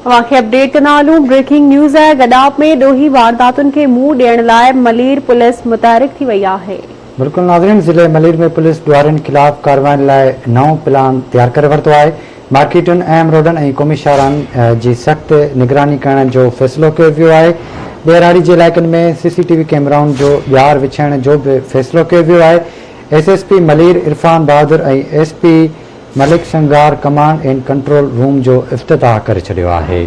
اوهان کي اپڊيٽ ڪندا هلون بريڪنگ نيوز آهي گڏاپ ۾ ڏوهي وارداتن کي منهن ڏيڻ لاء ملير پوليس متحرڪ ٿي وئي آهي. بلڪل ناظرين ضلعي ملير ۾ پوليس ڏوهارين خلاف ڪاررواين لاء نئون پلان تيار ڪري ورتو آهي مارڪيٽن اهم روڊن ۽ قومي شاهراهن جي سخت نگراني ڪرڻ جو فيصلو ڪيو ويو آهي ٻهراڙي جي علائقن ۾ سي سي ٽي وي ڪئميرائن جو ڄار وڇائڻ جو به فيصلو ڪيو ويو آهي S S P Malir Irfan Bahadur ۽ S P Malik Sanghar command and control room جو افتتاح ڪري ڇڏيو آهي.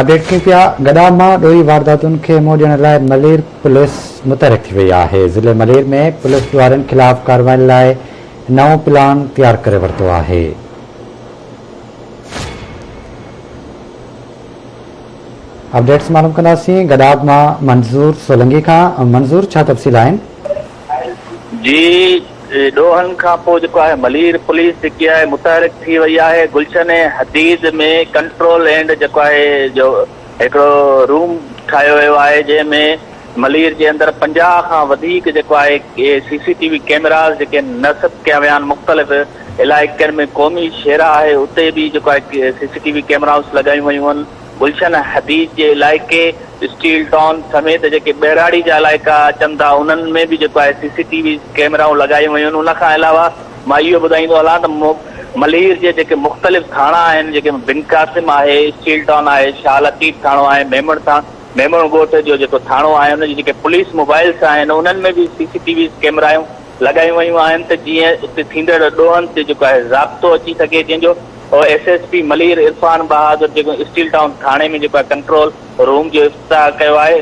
اپڊيٽ ڪيون پيا، گڏاپ مان ڏوهي وارداتن کي منهن ڏيڻ لاء ملير پوليس متحرڪ ٿي وئي آهي، ضلعي ملير ۾ پوليس ڏوهارين خلاف ڪاررواين لاء نئون پلان تيار ڪري ورتو آهي. اپڊيٽس معلوم ڪنداسين گڏاپ مان منظور سولنگي کان، منظور ڇا تفصيل آهن؟ جي ڏوهن کان پوء جيڪو آهي ملير پوليس جيڪي آهي متحرڪ ٿي وئي آهي گلشن حديد ۾ ڪنٽرول اينڊ جيڪو آهي جو هڪڙو روم ٺاهيو ويو آهي جنهن ۾ ملير جي اندر 50 کان وڌيڪ جيڪو آهي سي سي ٽي وي ڪيمراز جيڪي نصب ڪيا ويا آهن مختلف علائقن ۾ قومي شهرا آهي اتي به جيڪو آهي سي سي ٽي وي ڪيمرائز لڳايون ويون آهن گلشن حديد جي علائقي، اسٽيل ٽائون سميت جيڪي ٻهراڙي جا علائقا اچن ٿا انهن ۾ به جيڪو آهي سي سي ٽي وي ڪئميرائون لڳايون ويون آهن ان کان علاوه مان اهو ٻڌائيندو هلان ته ملير جي جيڪي مختلف ٿاڻا آهن جيڪي بن قاسم آهي، اسٽيل ٽائون آهي، شاهه لطيف ٿاڻو آهي، ميمڻ ٿاڻو ميمڻ ڳوٺ جو جيڪو ٿاڻو آهي ان جي جيڪي پوليس موبائلس آهن انهن ۾ به سي سي ٽي وي ڪئميرائون لڳايون ويون آهن ته جيئن اتي ٿيندڙ ڏوهن تي جيڪو آهي ضابطو اچي سگهي جنهن جو S S P Malir Irfan Bahadur جيڪو اسٽيل ٽائون ٿاڻي ۾ جيڪو آهي ڪنٽرول روم جو افتتاح ڪيو آهي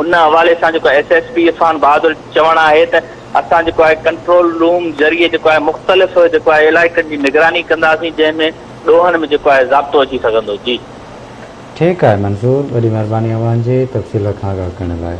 ان حوالي سان جيڪو S S P Irfan Bahadur چوڻ آهي ته اسان جيڪو آهي ڪنٽرول روم ذريعي جيڪو آهي مختلف جيڪو آهي علائقن جي نگراني ڪنداسين جنهن ۾ ڏوهن ۾ جيڪو آهي ضابطو اچي سگهندو جي. ٺيڪ آهي منظور وڏي مهرباني اوهان جي تفصيل کان آگاهه ڪرڻ لاء.